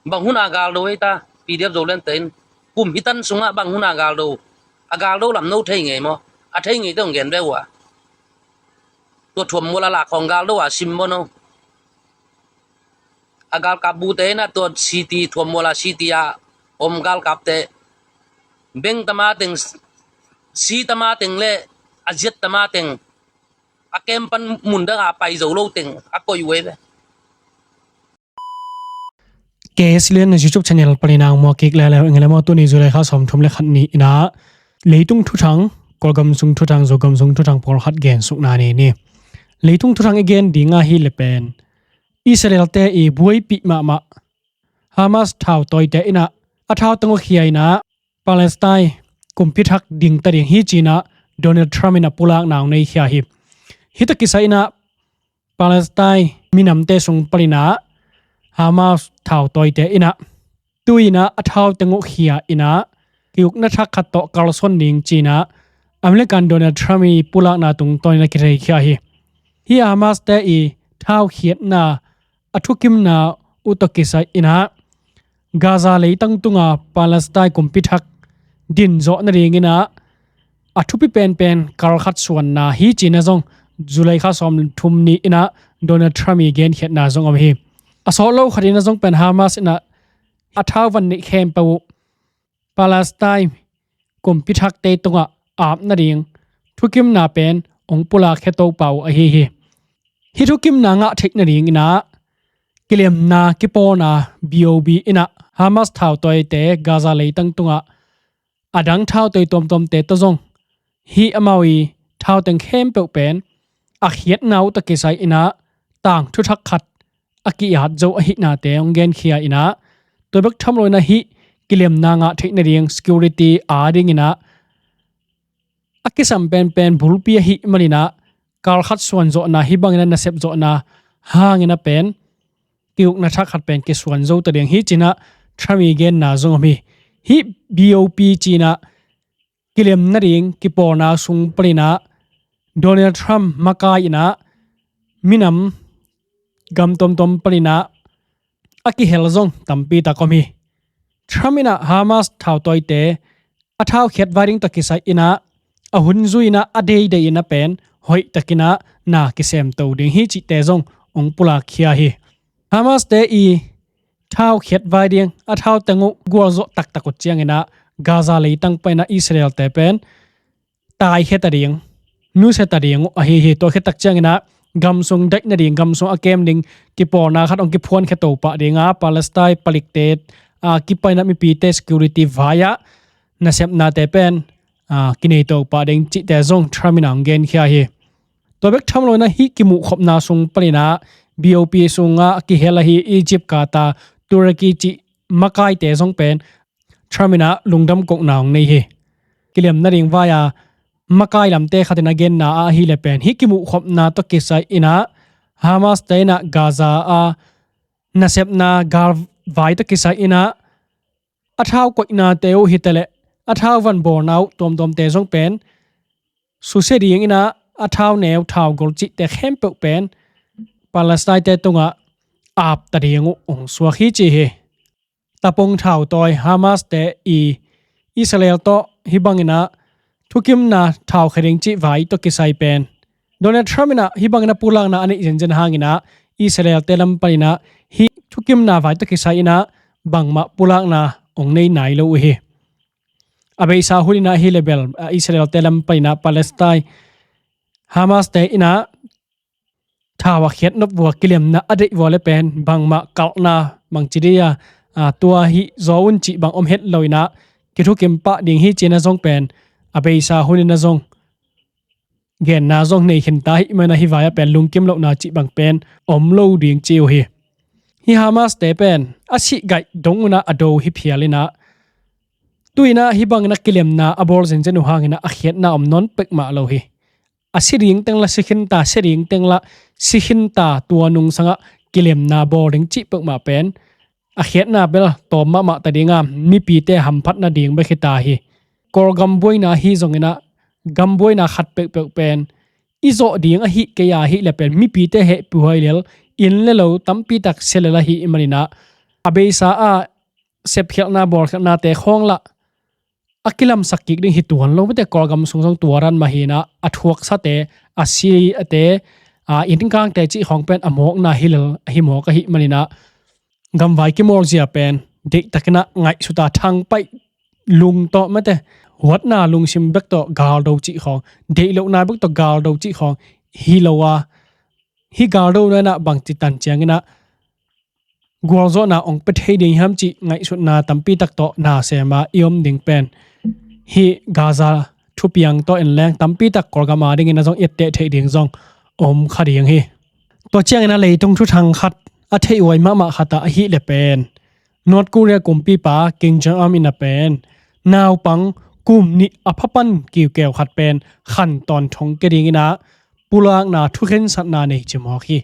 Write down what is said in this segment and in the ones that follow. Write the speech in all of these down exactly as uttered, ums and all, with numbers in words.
Bang hun a galdo ei ta, P D F Zoland te in kum hi tan sungah bang hun a galdo, a galdo lam no thei ngei maw? A thei ngei te hong gen ve uh a. Tua thuam mual a lak khawng galdo a sim maw no? A galkap bute in a tua city, thuam mual a city a om galkapte, beng tama teng, si tama teng le a ziat tama teng, a kem pan mun dang a pai zo lo teng a koih uh ei ve. K S Lian na YouTube channel panin a hong muak kik leuleu ing. Lemo tuni July kha sawmthum le khat ni in a leitung thuthang, Kawlgam sung thuthang, Zogam sung thuthang pawlkhat gensukna nei ni. Leitung thuthang i gen ding ahih leh pen Israel te i buaipih mahmah Hamas thautawite in a, a thau teng uh khia in a, Palestine kumpi thak ding ta ding hi ci-in a Donald Trump in a pulakna hong nei khia hi. Hih tawh kisai in a Palestine minamte sung panin a Hamas thautawite in a, tu-in a a thau teng uh khia in a, kiukna thak khat tawh kalsuan ding ci-in a American Donald Trump i pulakna tungtawn in a kithei khia hi. Hih Hamas te i thaukhiatna a thukimna uh tawh kisai in a Gaza leitang tunga Palestine kumpi thak din zawh nading in a, a thupi penpen kal khat suanna hi ci-in a zong July kha sawmthum ni in a Donald Trump i genkhiatna zong om hi. A sawt lo khat in a zong pen Hamas in a a thau van neih khempeuh uh Palestine kumpi thakte tungah ap nading thukimna pen hong pulak khia to pah uh ahi hi. Hih thukimna ngah theih nading in a kilemna kipawlna B O P in a Hamas thautawite Gaza leitang tungah a dang thautawi tuamtuamte tawh zong hih amau i thau teng khempeuh pen a khiatna uh tawh kisai in a tang thuthak khat a ki-at zo ahihnate hong genkhia in a, tua bek tham lo in a hih kilemna ngah theih nading security ading in a a kisam penpen bulpi ahih manin a kal khat suan zawhna hih bangin a nasep zawhna hangin a pen kiukna thak khat pen kisuan zo ta ding hi ci-in a Trump i genna zong om hi. Hih B O P ci-in a kilem nading kipawlna sung panin a Donald Trump makai in a minam gam tuamtuam panin a a kihel zong tampi tak om hi. Trump in a Hamas thautawite a thaukhiat vai ding tawh kisai in a a hun zui in a a deidei in a pen hoih takin a na kisem to ding hi cihte zong hong pulak khia hi. Hamas te i thaukhiat vai ding a thau teng uh gualzawh taktak uh ciangin a Gaza leitang panin a Israel te pen taikhia ta ding, nusia ta ding uh ahi hi. Tua khit tak ciangin a gam sung daih nading, gam sung a kem ding kipawlna khat hong kiphuankhia to pah ding a, Palestine palikte a kipaina mipite security vai-ah nasepnate pen a kinei to pah ding cihte zong Trump in a hong genkhia hi. Tua bek tham lo in a hih kimuhkhopna sung panin a B O P sungah a kihel ahi Egypt, Qatar, Turkey cih makaite zong pen Trump in a lungdam kohna hong nei hi. Kilem nading vai-a makai lamte khat in a genna ah ahih leh pen hih kimuhkhopna tawh kisai in a Hamas te in a Gaza a nasepna galvai tawh kisai in a a thau koihnate uh hi ta leh a thau van bawlna uh tuamtuamte zong pen susia ding in a a thau neu, thau gol cihte khempeuh pen Palestine te tungah ap ta ding uh hong suak hi ci hi. Tapong thautawi Hamas te i Israel tawh hih bangin a thukimna thaukhia ding cih vai tawh kisai pen Donald Trump in a hih bangin a pulakna a neih zenzen hangin a Israel te lam panin a hih thukimna vai tawh kisai in a bangmah pulakna hong nei nai lo uh hi. A beisa hun in a ahih leh bel a Israel te lam panin a Palestine Hamas te in a thau a khiat nop vua, kilemna a deih vua leh pen bangmah kalhna bangci dih a, a, tua hih zaw un cih bang om het lo in a kithukim pah ding hi ci-in a zong pen a beisa hun in a zong genna zong nei khin ta ahih manin a hih vai-ah pen lungkim lohna cih bang pen om lo ding ci uh hi. Hih Hamas te pen a sih gaih dong un a a do hi phial in a tu-in a hih bangin a kilemna a bawl zenzen uh hangin a a khiatna om nawn pek mah lo hi. A si ding teng lah si khin ta, si ding teng lah si khin ta, tua nungsangah kilemna bawl ding cih peuhmah pen a khiatna bel tawm mahmah ta ding a, mipite hamphat nading bek hi ta hi. Kawlgam buaina ahi zongin a gam buaina khat peuhpeuh pen i zawh ding ahih kei a ahih leh pen mipite hehpihhuai lel, inn le lo tampi tak sia lel ahih manin a a beisa ah sepkhialhna bawlkhialhnate khawng lah a kilamsak kik ding hi tuan lo mate. Kawlgam sung zong tua dan mah hi inah a thuaksate, a siate, a innkangte cih khawng pen a mawkna hi lel ahi mawk ahih maninah gamvai kimawlzia pen deihtakinah ngaihsuta thangpaih lung tawh mate, huatna lungsim bek tawh galdo cih khawng, deihlohna bek tawh galdo cih khawng hi lo a, hih galdona inah bangci tan cianginah gualzawhna hong pia thei ding hiam cih ngaihsutna tampi tak tawh nasem a i om ding pen hih Gaza thupiang tawh en leng tampi tak Kawlgam a dingin a zong etteh theih ding zong om kha ding hi. Tua ciangin a leitung thuthang khat a theih huai mahmah khat ah ahih leh pen North Korea kumpipa Kim Jong Un in a pen naupang kum nih a phapan kiukeu khat pen khantawn thong kia dinginah pulakna thukhensatna nei ci mawk hi.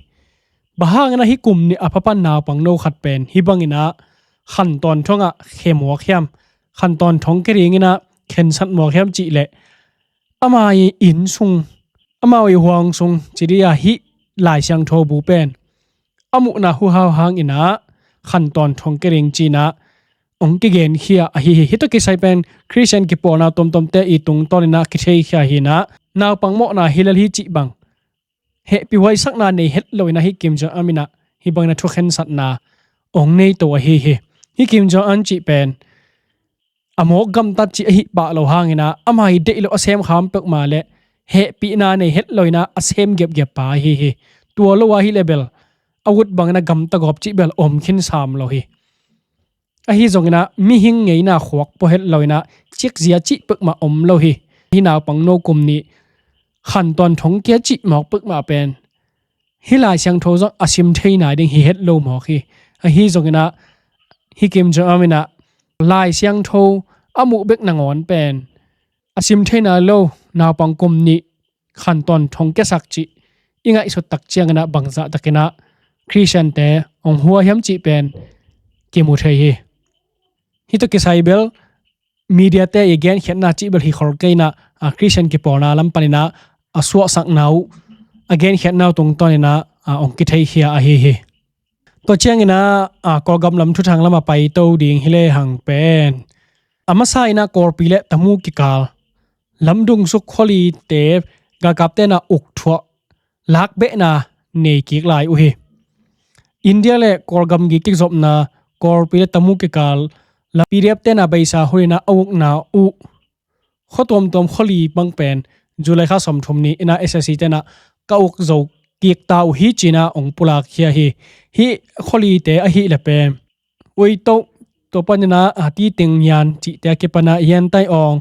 Bang hangin a hih kum nih a phapan naupang no khat pen hih banginah khantawn thongah khe mawk hiam, khantawn thong kia dinginah khensat mawk hiam cih leh amau inn sung, amau ih huang sung ci dih a hih Lai Siangtho bu pen a muhna huhau hanginah khantawn thong kia ding cinah hong kigenkhia ahi hi. Hih tawh kisai pen Khristian kipawlna tuamtuamte ih tungtawninah kitheikhia hinah naupang mawhna hi lel hi cih bang hehpih huaisakna nei het loinah hih Kim Jong Un inah hih banginah thukhensatna hong nei to ahi hi. Hih Kim Jong Un cih pen a mawk gamtat cih ahih pah lo hanginah ama ih deih loh a sem kham peuhmah le hehpihna nei het loinah a sem gepgep pa ahi hi. Tua lo ahi le bel a ut bangin a gamta gawp cih bel om khin sam lo hi. Ahi zonginah mihing ngeina khuak pua het loinah cikzia cih peuhmah om lo hi. Hih naupang no kum nih khantawn thong kia cih mawk peuhmah pen hih Lai Siangtho zong a sim thei nai ding hi het lo mawk hi. Ahi zonginah hih Kim Jong Un inah Lai Siangtho a muh bek nangawn pen a sim thei nai lo naupang kum nih khantawn thong kiasak cih i ngaihsut tak cianginah bangzah takinah Khristiante hong hua hiam cih pen kimu thei hi. Hih tawh kisai bel mediate i genkhiatna cih bel hi khol kei inah a Khristian kipawlna lam paninah a suahsakna uh a genkhiatna uh tungtawninah a hong kitheikhia ahi hi. Tua cianginah a Kawlgam lam thuthang lamah paito ding hi lehang pen a masa inah Kawlpi le Tamu kikal lamdung suk khualite galkapte inah ukthuah lakbehna nei kik lai uh hi. India le Kawlgam gi kikzopna Kawlpi le Tamu kikal la P D F te inah beisa huninah a ukna uh khua tuamtuam khuali bang pen July kha sawmthum ni inah S A C te inah ka uk zo kik ta uh hi cinah hong pulakkhia hi. Hih khualite ahih le pen Uito, tua paninah a Titeng Yan cihte a kipanah Yan Tai Aung,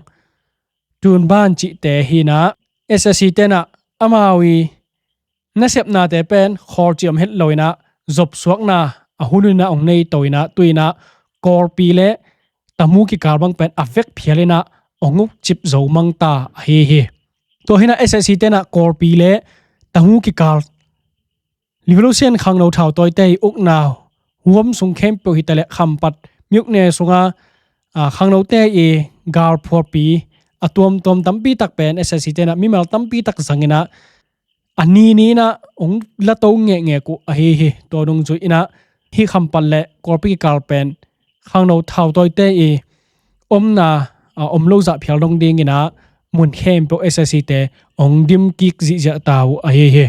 Tun Ban cihte hinah S A C te inah amau ih nasepnate pen khawlci om het loinah zopsuakna a hun huninah hong nei to inah tu inah Kawlpi le Tamu kikal bang pen a vek phialinah hong ukcip zo mangta ahi hi. Tua hinah S A C te inah Kawlpi le Tamu kikal Revolution khangno thautawite ih ukna huam sung khempeuh hitaleh Khampat myone sunga a khangnote ih galphualpi a tuamtuam tampi tak pen S A C te inah mimal tampi tak zanginah a nini inah hong lato ngekngek uh ahi hi. Tua dungzui inah hih Khampat le Kawlpi kikal pen khangno thautawite ih omna a om lo zah phial dong dinginah mun khempeuh S A C te hong dim kik zihziah ta uh ahi hi.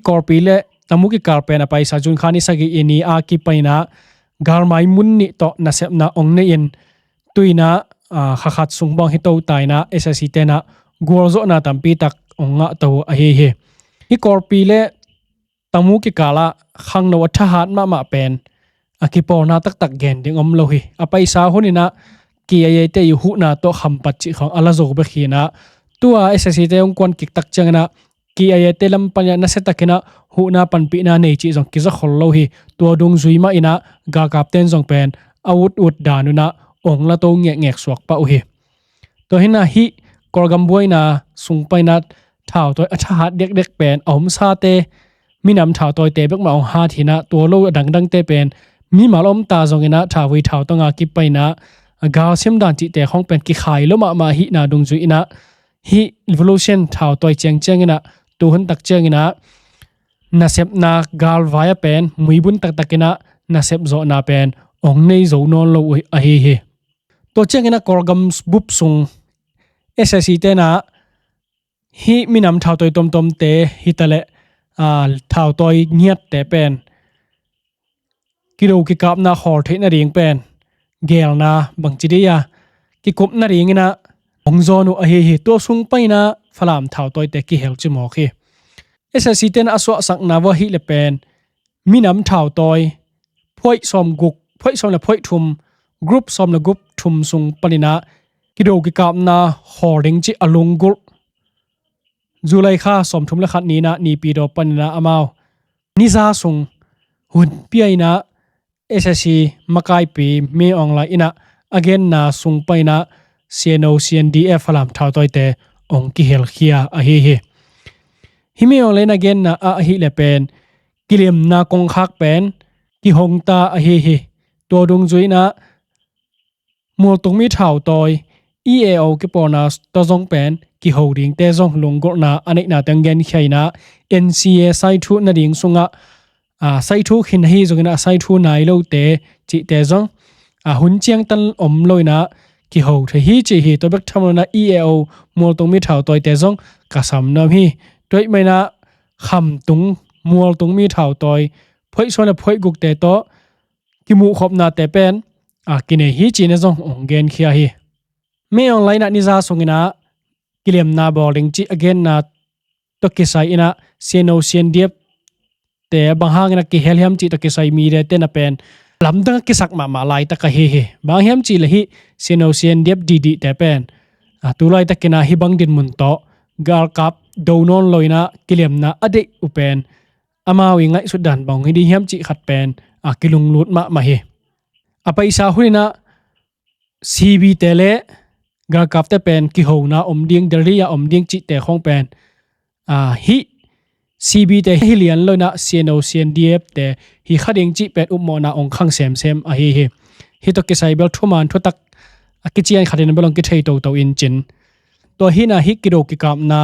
Kawlpi le Tamu kikal pen a paisa June kha ni sagih ih ni a kipaninah galmai mun nih tawh nasepna hong nei in tu inah a kha khat sung bang hi to ta inah S A C te inah gualzawhna tampi tak hong ngah to uh ahi hi. Hih Kawlpi le Tamu kikalah khangno a thahat mahmah pen a kipawlna taktak gen ding om lo hi. A paisa huninah K I A te ih huhna tawh Khampat cih khawng a la zo bek hinah tua S A C te hong kuan kik tak cianginah K I A te lam paninah nasiatakinah huhna panpihna nei cih zong kiza khol lo hi. Tua dungzui mah inah galkapte in zong pen a ut ut dan unah hong lato ngekngek suak pah uh hi. Tua hinah hih Kawlgam buaina sung paninah thautawi a thahat dekdek pen a omsate minam thautawite bekmah hong hat hinah tua lo a dangdangte pen mimal omta zonginah thauvui thautanga kipaninah a galsim dan cihte khawng pen kikhai lo mahmah ahihna dungzui inah hih revolution thautawi ciangcianginah tuhun tak cianginah nasepna galvai a pen muibun taktakinah nasep zawhna pen ong nei zo nawn lo uh ahi hi. Tua ciangin a Kawlgam bup sung S S C te na hih minam thautawi tomtomte hitaleh, aa, thautawi ngiatte pen kido kikapna khawl theih nading pen geelna bangci dih a kikup nadingin ah hong zawn uh ahi hi. Tua sung panin ah Falam thautawite kihel cimawk hi. S S C ten a suahsakna vua hih le pen minam thautawi phuaih sawm guk, phuaih sawm le phuaih thum, group sawm le group thum sung panin ah kido kikapna khawl ding cih a lunggulh July kha sawmthum le khat ni-in ah Naypyidaw panin ah amau niza sung hun pia in ah S S C makaipi Min Aung Hlaing in ah a genna sung panin ah C N O C N D F Falam thautawite ong kihelkhia ahi hi. Hih Min Aung Hlaing in a genna ah ahih le pen kilemna kongkhak pen kihong ta ahi hi. Tua dungzui in ah mualtung mi thautawi E A O kipawlna tawh zong pen kiho dingte zong lunggulhna a neihna teng genkhia in ah N C A saithu nading sungah, aa, saithu khin ahi zongin ah saithu nai lote cihte zong, aa, hun ciangtan om lo in ah kiho thei hi ci hi. Tua bek tham lo in ah E A O mualtung mi thautawite zong ka sam nuam hi. Tua ahih manin ah khamtung mualtung mi thautawi phuaih sawm le phuaih gukte tawh kimuhkhopnate pen, aa, kinei hi ci-in ah zong ong genkhia hi. Min Aung Hlaing in ah niza sungin ah kilemna bawl ding cih a genna tawh kisai in ah C N O C N D F te bang hangin ah kihel hiam cih tawh kisai media te na pen lamdang a kisak mahmah laitak ahi hi. Bang hiam cih le hih C N O C N D F D D te pen, aa, tu laitakin ah hih bang dinmun tawh galkap do nawn lo in ah kilemna a deih uh pen amau i ngaihsut dan bang hi ding hiam cih khat pen, aa, kilunglut mahmah hi. A paisa hun in ah C B te le galkapte pen kihona om ding, Delhi a om ding cihte khong pen, aa, hih C B te hi lian lo in ah C N O C N D F te hi kha ding cih pen upmawhna ong khang semsem ahi hi. Hih tawh kisai bel thuman thutak a kician khatin bel ong kithei toto in cin. Tua hi in ah hih kido kikapna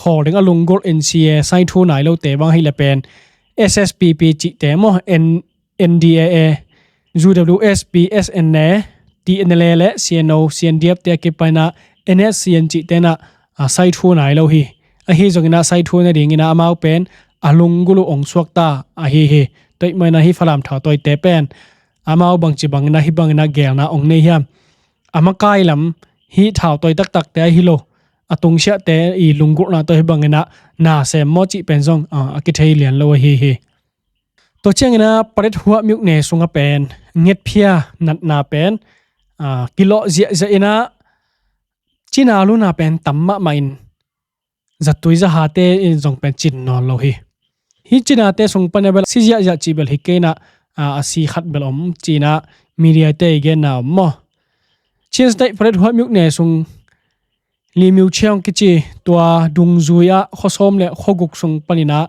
khawl ding a lunggulh N C A saithu nai lote bang ahih le pen S S P P cihte maw, N N D A A, U W S P, S N A, T N L A le C N O, C N D F te a kipan ah N S C N cihte in ah, aa, saithu nai lo hi. Ahi zongin ah saithu nadingin ah amau pen a lunggulh uh ong suak ta ahi hi. Tua ahih manin ah hih Falam thautawite pen amau bangci bangin ah hih bangin ah geelna ong nei hiam? A makai lam hih thautawi taktakte ahi lo, a tungsiahte i lunggulhna tawh hih bangin ah na sem maw cih pen zong, aa, a kithei lian lo ahi hi. Tua ciangin ah Paletwa myone sungah pen ngetphia natna pen, aa, kilawh ziahziah in ah cina luna pen tam mahmah in zatui zahate in zong pen cin nawn lo hi. Hih cinate sung pan ah bel si ziahziah cih bel hi kei in ah, aa, a si khat bel om ci-in ah media te i genna om maw. Chin State Paletwa myone sung Limyuchiang kici tua dungzui ah khuasawm le khuaguk sung panin ah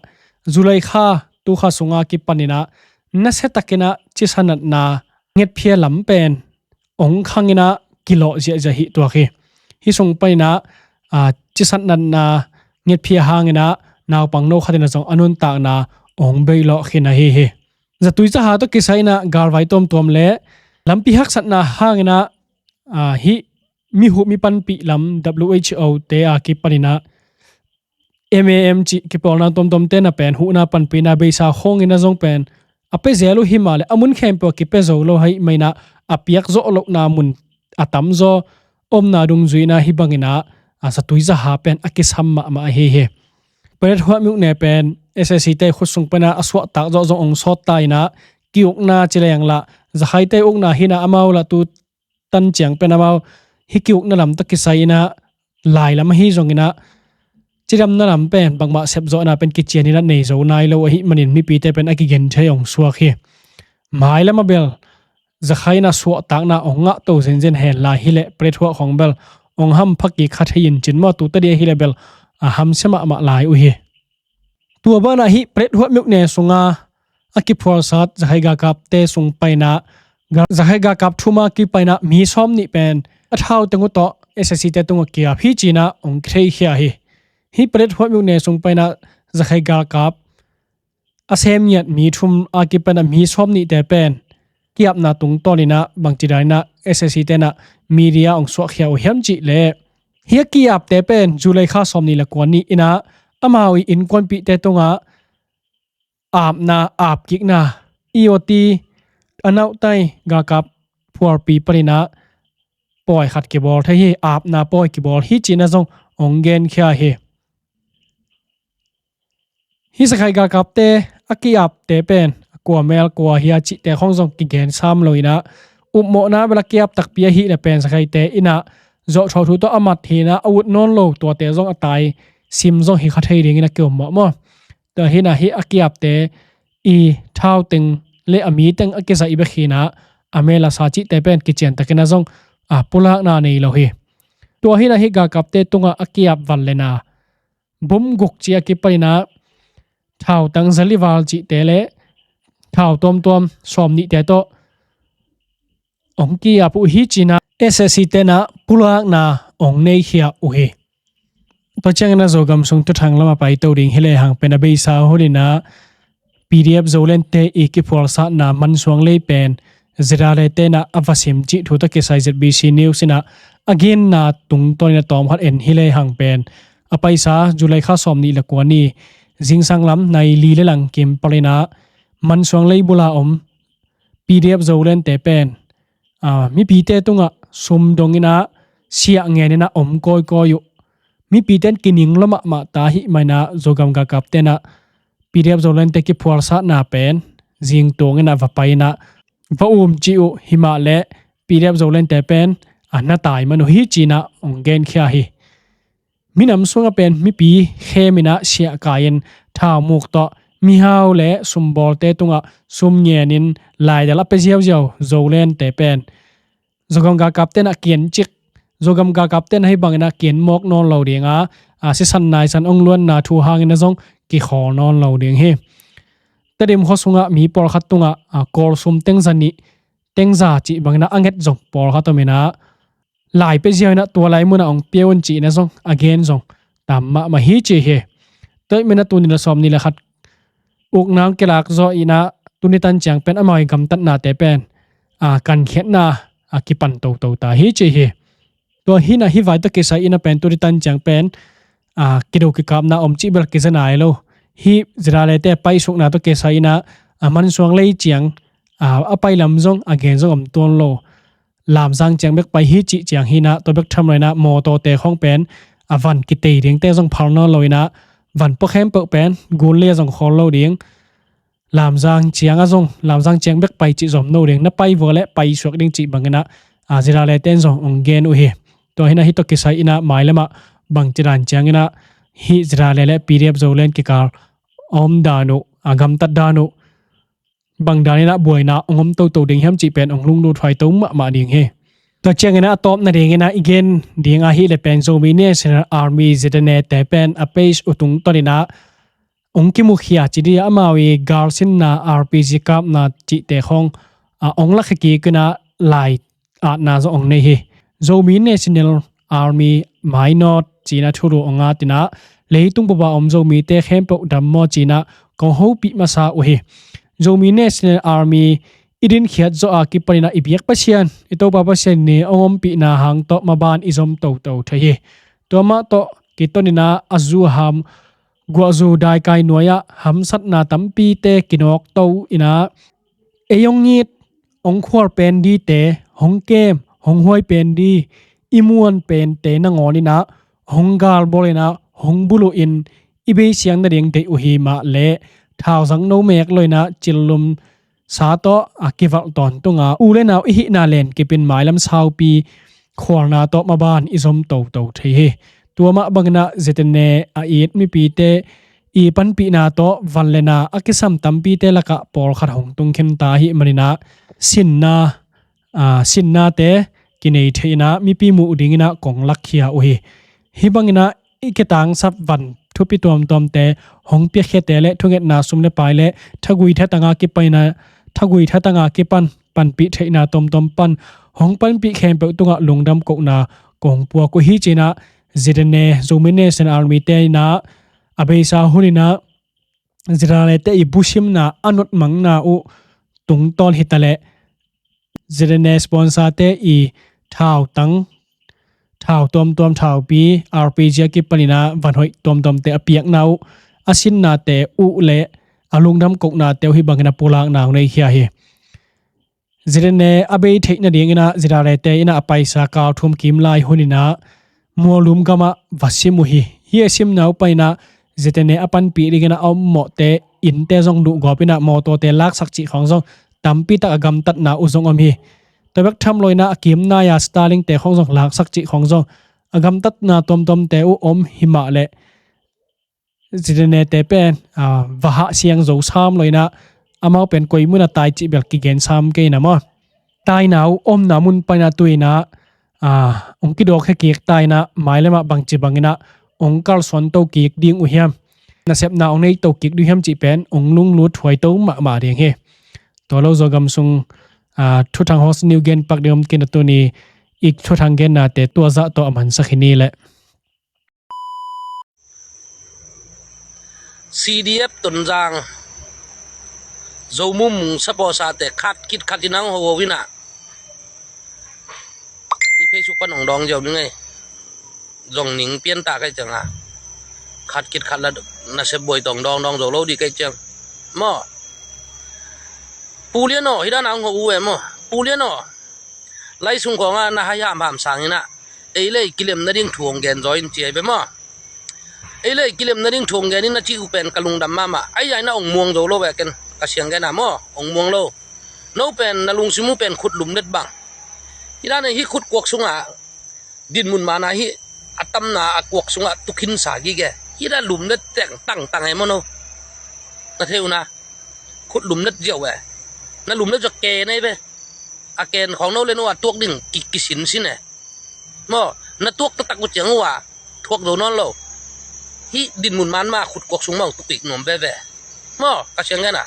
July kha tu kha sungah kipanin ah nasiatakin ah cisa natna ngetphia lam pen ong khangin ah kilawh ziahziah hi tuak hi. Hih sung panin ah, aa, cisa natna ngetphia hangin ah naupang no khatin ah zong a nuntakna ong beilawh khin ahi hi. Zatui zaha tawh kisai in ah galvai tuamtuam le lampi haksatna hangin ah, aa, hih mi huh mi panpih lam W H O te a kipanin ah M A M cih kipawlna tuamtuamte na pen huhna panpihna beisa khawngin ah zong pen a pia zel uh hi mah le a mun khempeuh a kipia zo lo ahih manin ah a piak zawh lohna mun a tamzaw omna dungzui in ah hih bangin ah, aa, zatui zaha pen a kisam mahmah ahi hi. Paletwa myone pen S S C te khut sung pan ah a suahtak zawh zong ong sawt ta in ah ki-ukna ci leng lah Zakhaite ukna hi in ah amau lah tu tan ciang pen amau hih ki-ukna lam tawh kisai in ah lai lam ahi zongin ah cidamna lam pen bangmah sepzawhna pen kician in ah nei zo nai lo ahih manin mipite pen a kigen thei ong suak hi. Mailam ah bel Zakhai in ah suahtakna ong ngah to zenzen hen lai hi leh Paletwa khong bel ong hampha kik kha thei in cin maw, tu tadi ahi leh bel a hamsia mahmah lai uh hi. Tua banah hih Paletwa myone sunga a kiphualsat Zakhai galkapte sung panin ah, ga-, Zakhai galkap thum a kipanin ah mi sawm nih pen a thau teng uh tawh S S C te tungah kiap hi ci-in ah ong kitheikhia hi. Hih Paletwa myone sung panin ah Zakhai galkap a sem ngiat mi thum a kipan ah mi sawm nihte pen ki-apna tungtawn inah bangci dan inah S A C tenah media hong suahkhia uh hiam cih leh, hih a ki-apte pen July kha sawmnih le kua ni inah amau i innkuanpihte tungah apna, apkikna, E O T, a nauhtai galkap phualpi paninah pawi khat kibawl thei hi, apna pawi kibawl hi cinah zong hong genkhia hi. Hih Rakhine galkapte a ki-apte pen a kua mel kua hia cihte khong zong kigen sam lo inah, upmawhna bel a ki-ap takpi ahih leh pen Rakhinete inah zawhthawh thu tawh a mat hi inah a ut nawn lo tuate zong a tai sim zong hi kha thei dingin a ki-um mahmah. Tua hinah hih a ki-apte i thau teng le a mi teng a kizaih bek hinah a mel a sa cihte pen kiciantakin a zong a pulakna nei lo hi. Tua hinah hih galkapte tungah a ki-ap van le na bum guk ci a kipaninah thautang zalival cihte le thau tuamtuam sawmnihte tawh hong ki-ap uh hi cinah S A C tenah pulakna hong neikhia uh hi. Tua ciangin a Zogam sung thuthang lamah paito ding hi lehang pen a beisa huninah P D F Zolandte i kiphualsatna Mansuang lei pen ZRA tenah a va sim cih thu tawh kisai Z B C News inah a genna tungtawn inah tawmkhat en hi lehang pen a paisa July kha sawmnih le kua ni zingsang lam nai li le lang kim paninah Mansuang lei bula om P D F Zolandte pen a, mipite tungah sum dong inah siah ngen inah om kawikawi uh. Mipite in kining lua mahmah ta ahih maninah Zogam galkap tenah P D F Zolandte kiphualsatna pen zingtuang inah va pai inah va um ci uh, himah leh P D F Zolandte pen a na tai man uh hi cinah hong genkhia hi. Minam sungah pen mipi khem inah siahkai in thaumuk tawh mihau le sumbawlte tungah sum ngenin laidal a pia ziauziau Zolandte pen Zogam galkap tenah kiancik, Zogam galkap tenah hih bangin a kian mawk nawn lo dinga, a sisan naisan hong luanna thu hangin a zong kikhawl nawn lo ding hi. Tedim khua sungah mi pawlkhat tungah a, Kawl sum tengza nih tengza cih bangin a nget zong pawlkhat om inah lai pia ziau inah tua lai munah hong pia un cih inah zong a gen zong tam mahmah hi ci hi. Tua ahih manin a tuni le sawmnih le khat ukna hong kilak zawh inah tuni tan ciang pen amau i gamtatnate pen a, kankhiatna a kipan toto ta hi ci hi. Tua hinah hih vai tawh kisai inah pen tuni tan ciang pen a, kido kikapna om cih bel kiza nai lo. Hih ZRA-te a paisukna tawh kisai inah a, Mansuang lei ciang a, a pai lam zong a gen zong om tuan lo. Lamzang ciang bek pai hi cih ciang hinah tua bek tham lo inah mawtawte khong pen a van kitei dingte zong phal nawn lo inah van pua khempeuh pen gun le zong khawl lo ding. Lamzang ciang a zong Lamzang ciang bek pai cih zom no ding, na pai vua le pai suak ding cih bang inah a, ZRA-te in zong hong gen uh hi. Tua hinah hih tawh kisai inah mailamah bangci dan ciang inah hih ZRA le P D F Zoland kikal a om dan uh, a gamtat dan uh bang dan inah buaina hong om toto ding hiam cih pen hong lunglut huaito mahmah ding hi. Tua ciang inah a tawpna ding inah i gen ding ahih leh pen Zomi National Army ZNA-te pen a page uh tungtawn inah hong kimukhia ci dih a, amau i galsinna R P G kapna cihte khong a, hong lakhia kik inah lai atna zong hong nei hi. Zomi National Army mainawt ci inah thulu hong at inah leitung bup a om Zomite khempeuh dam maw ci inah kong hopih masa uh hi. Zomi National Army i dinkhiat zawh a kipan inah i biak Pasian, i Topa Pasian in hong ompihna hang tawh maban i zom toto thei hi. Tua mah tawh kiton inah a zu a ham guahzu daikai nuai-ah hamsatna tampite kinawkto inah ei hong it, hong khual pen dite, hong kem, hong huai pen di, i muan pente nangawn inah hong galbawl inah hong buluh in i beisiang nading deih uh hi mah leh thauzang no mek lo inah cillum sa tawh a kivalh tawntunga u le nau i hihna len kipin mailam saupi khualna tawh maban i zom toto thei hi. Tua mah bang inah ZNA a it mipite i panpihna tawh van le na a kisam tampite lakah pawlkhat hong tung khin ta ahih man inah sinna, a, sinnate kinei thei inah mipi muh ding inah kong lakkhia uh hi. Hih bang inah i kitangsap van thupi tuamtuamte hong piakhiate le thungetna sum le pai le thagui thatanga kipan inah thagui thatanga kipan panpih theihna tuamtuam pan hong panpih khempeuh tungah lungdam kohna kong puak uh hi ci inah ZNA, Zomi National Army-te inah a beisa hun inah ZRA-te i busimna a notmangna uh tungtawn hi ta leh ZNA sponsor te i thau tang, thau tuamtuam, thaupi, RPG a kipanin ah van hoih tuamtuamte a piakna uh, a sinnate uh le a lungdam kohnate uh hih bangin a pulakna uh nei khia hi. ZNA a bei theih nadingin ah ZRA te in ah a paisa kal thum kim lai hunin ah Mualum gamah va sim uh hi. Hih a simna uh panin ah ZNA a panpih dingin ah a ommawhte innte zong duhgawpin ah mawtawte laksak cih khawng zong tampi tak a gamtatna uh zong om hi. Tua bek tham loin ah a kim nai-a Starlink te khawng zong laksak cih khawng zong a gamtatna tuamtuamte uh om hi mah leh ZNA te pen, ah, va hah siang zo sam loin ah amau pen koi mun a tai cih bel kigen sam kei na maw. Taina uh omna mun panin ah tu-in ah, ah, hong kidawk hekik taina mailam ah bangci bangin ah hong kalsuan to kik ding uh hiam, nasepna hong nei to kik ding uh hiam cih pen hong lunglut huai to mahmah ding hi. Tua lo Zogam sung, ah, thuthang hawsa niu gen pak ding om kei na tuni i thuthang gennate tua zah tawh a mansak hi ni leh. CDF Tonzang Zomumung saposate khat khit khat in ang ho ho in ah i Facebook pan hong dawng ziau ding ei. Zong ning pian ta kai ciang a khat khit khat la nasep buai tawh hong dawng dawng zo lo dih kai ciang maw. Pu Lian aw, hi dan a hong ho uh e maw. Pu Lian aw, lai sung khawng ah na hai hamham sangin ah ei le ei kilem nading thu hong gen zaw in ci ahi ve maw. Ei le ei kilem nading thu hong gen in na cih uh pen ka lungdam mahmah. Ahi zongin ah hong muang zo lo ve ken, ka siang gen a maw, hong muang lo. No pen na lungsim uh pen khut lumlet bang. Hi dan a hih khut kuak sungah dinmun mana hih a tamna a kuak sungah tukhinsa gige. Hih dan lumlet teng tangtang e maw no. Na thei uh na, khut lumlet ziau e. Na lumlet ziau ken ahi ve. A ken khawng no le no a tuak ding ki, kisinsin e. Maw, na tuak taktak uh ciang uh a thuak zo nawn lo. Hih dinmun man ma khut kuak sung mah hong tukik nuam veve. Maw, ka siang gen a.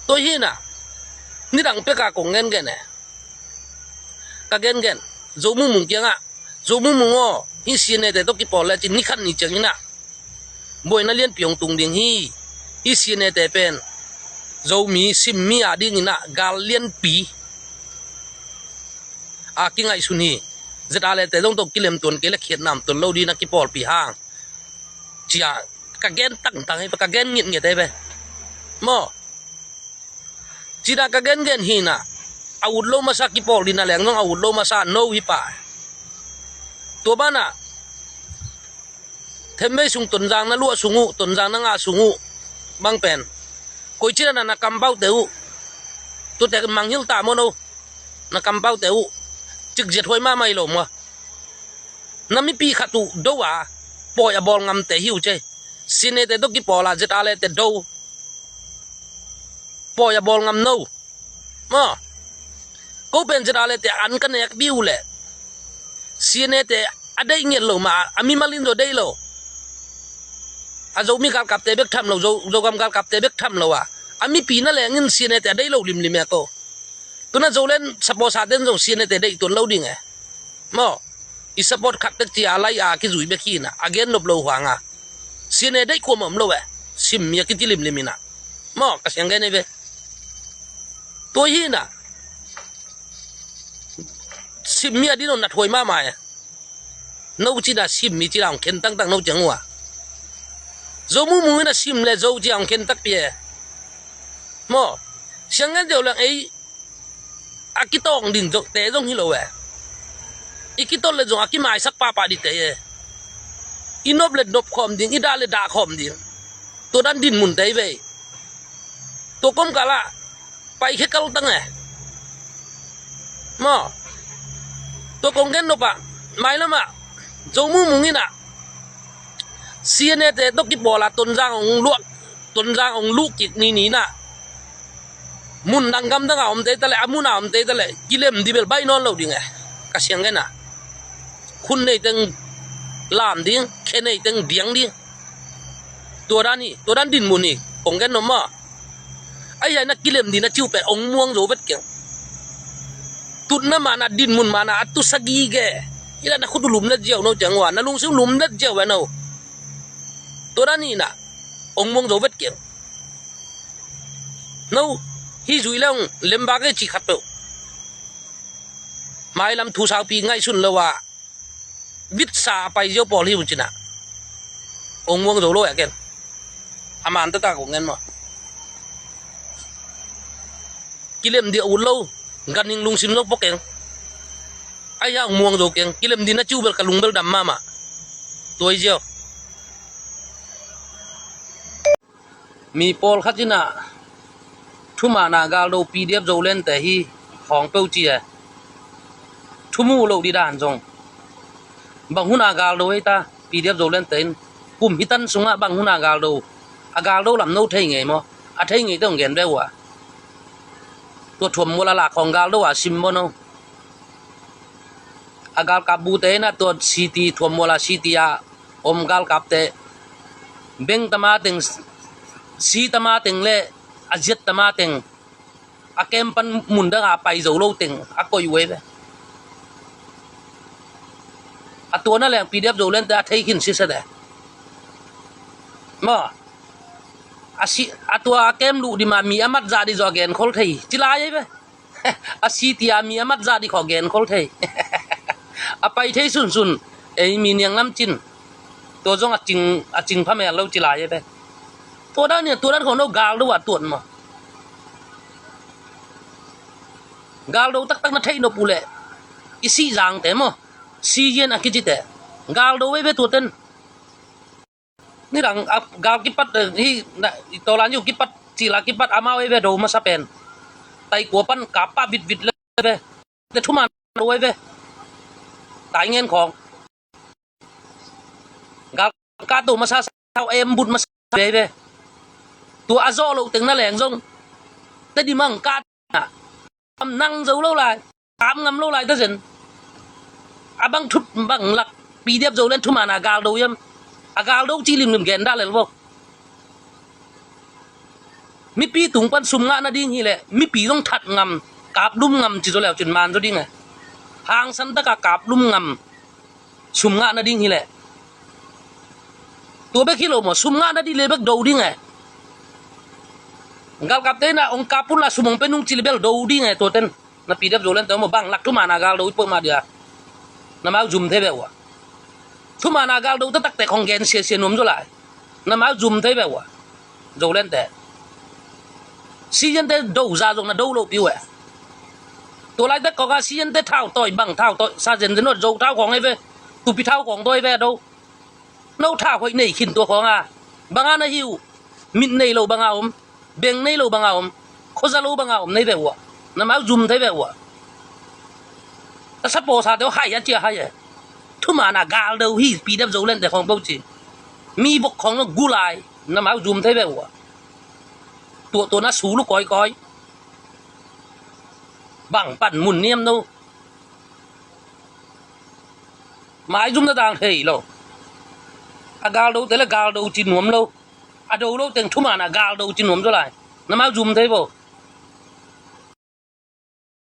Tua hi na, nidang pek a kong gengen e. Ka gengen Zomumung kiangah, Zomumung aw, hih CNA te tawh kipawl lecin ni khat ni ciangin ah buaina lianpi hong tung ding hi. Hih CNA te pen Zomi simmi a dingin ah gal lianpi a kingaihsun hi. ZRA te zong tawh kilem tuan kei le khiatna om tuan lo dingin a kipawlpih hang, ci-a ka gen tangtang hi ve, ka gen ngitnget hi ve. Maw, ci-in ah ka gengen hi na, a ut lo masa kipawl dingin ah leng zong a ut lo masa no hi pah. Tua banah Themvei sung Tonzang na luah sung uh, Tonzang na ngah sung uh bang pen, koici dan ah na kampaute uh, tuate mangngilh ta maw no. Na kampaute uh cikziat huai mahmah hi lo maw. Na mipi khat uh do a pawi a bawl ngamte hi uh cei. CNA te tawh kipawl a ZRA te do, pawi a bawl ngam no. Maw, ko pen ZRA te an ka nek dih uh leh CNA te a deih ngiat lo mah a, a mimal in zaw deih lo. A Zomi galkapte bek tham lo, Zo, Zogam galkapte bek tham lo a, a mipi na leng in CNA te a deih lo limlim e ko. Tu na Zoland supporter ten zong CNA te deih tuan lo ding e. Maw, i support khat tek ci-a lai a kizui bek hi na, a gen nop lo huang a, CNA deih kuamah om lo e. Simmi a kiti limlim in ah. Maw, ka siang gen hi ve. Tua hi na, simmi a din on na thuai mahmah e. No ci-in ah simmi ci-in ah hong khen tangtang no ciang uh a, Zo Mung Mung in ah sim le Zo ci-in ah hong khen takpi e. Maw, siang ngen deuh leng ei a kitawng ding zong te zong hi lo e. I kitawng le zong a kimaisak pahpah ding te e. I nop le nop khawm ding, i dah le dah khawm ding. Tua dan dinmun te hi ve. Tua kawmkal ah paikhia kaltang e. Maw, tua kong gen nop ah, mailam ah Zo Mung Mung in ah CNA te tawh kipawl a Tonzang hong luah, Tonzang hong luh kik ni ni in ah, mun dang gam dang a om te ta leh, a mun a om te ta leh kilem ding bel baih nawn lo ding e. Ka siang gen a, khun nei teng lam ding, khe nei teng diang ding. Tua dan hi, tua dan dinmun hi, kong gen nop maw. Ahi a na kilem ding na ci uh pen hong muang zo vet keng. Tutna man a, dinmun man a, a tusa gige. Hi dan a khut uh lumlet ziau no ciang uh a, na lungsim lumlet ziau ve no. Tua dan hi na, hong muang zo vet keng. No, hih zui le hong lem bak e cih khat peuh. Mailam thu saupi ngaihsun lo a vitsa a pai ziau pawl hi uh cinah. Ong muang zo lo a ken. A man taktak ong ngen maw? Kilem dih a ut lo. Ganhing lungsim zo pua keng. Ahi a ong muang zo keng. Kilem dih na ci uh bel ka lung bel dam mahmah. Tua hi ziau. Mi pawlkhat inah thuman a galdo P D F Zoland te hi khawng peuh ci e. Thu mu loh dih dan zong bang hun a galdo ei ta P D F Zoland te in kum hi tan sungah bang hun a galdo, a galdo lam no thei ngei maw? A thei ngei te hong gen ve uh a. Tua thuam mual a lak khawng galdo a sim maw no? A galkap bute inah tua city thuam mual a city a om galkapte beng tama teng, si tama teng le a ziat tama teng, a kem pan mun dang a pai zo lo teng a koih uh ei ve. A tua na leng P D F Zoland te a thei khin sisate maw? A si a tua a kem luh dima mi a mat zah dih zaw a genkhol thei ci lai ei ve. A city a mi a mat zah dih khaw genkhol thei. A pai thei sunsun ei mi niang lam cin. Tua zong a cing, a cing phamel lo ci lai ei ve. Tua dan nia tua dan khaw no galdo a tuat maw? Galdo taktak na theih nop uh leh i sih zangte maw? Sizian a kicite galdo ei ve tuaten. Nidang a gal kipat, eh, hi na, i tawlan yu kipat, cila kipat amau ei ve do masa pen. Tai kua pan kap pah vitvit le ve. Te thuman lo ei ve. Tai ngen khawng. Gal ka to masa sau em but masa ei ve. Tua a zawh loh teng na leng zong. Te dimang ka Am nang zo lo lai, kap ngam lo lai ta zen. A bang thut bang lak P D F Zoland thuman a galdo hiam? A galdo cih limlim gen dah lel vo. Mipi tung pan sum ngah nading hileh mipi zong that ngam, kap lum ngam ci zo leu cin man zo ding e. Hangsan taka kap lum ngam. Sum ngah nading hileh tua bek hi lo maw, sum ngah nading le bek do ding e. Galkapte inah ong kap un la sum ong pe nung ci le bel do ding e tuaten. Na P D F Zoland te maw bang lak thuman a galdo i peuhmah dia. Na mau zum thei beh uh a. Thuman a galdo taktakte khong gen siasia nuam zo lai. Na mau zum thei beh uh a. Zoland te Sizian te do za zong na do lo piu e. Tua lai tek kong a Sizian te thau tawi bang thau tawi sa zenzen nuat zo thau kong ei ve. Tupi thau kong tawi ve do. No thau hoih nei khin tua kong a. Bang a na hi uh. Mit nei lo bang a om. Beng nei lo bang a om. Khuaza lo bang a om nei ve uh a. Na mau zum thei ve uh a. A sa pawsa te hai a cia hai e. Thuman a galdo hi P D F Zoland te khong bo ci. Mi bok khong no gulai. Na mau zum thei ve uh a. Tuahtuah na su lu kawikawi. Bang pan mun niam no. Maizum na dang thei lo. A galdo te le galdo ci nuam lo. A do lo teng thuman a galdo ci nuam zo lai. Na mau zum thei bo.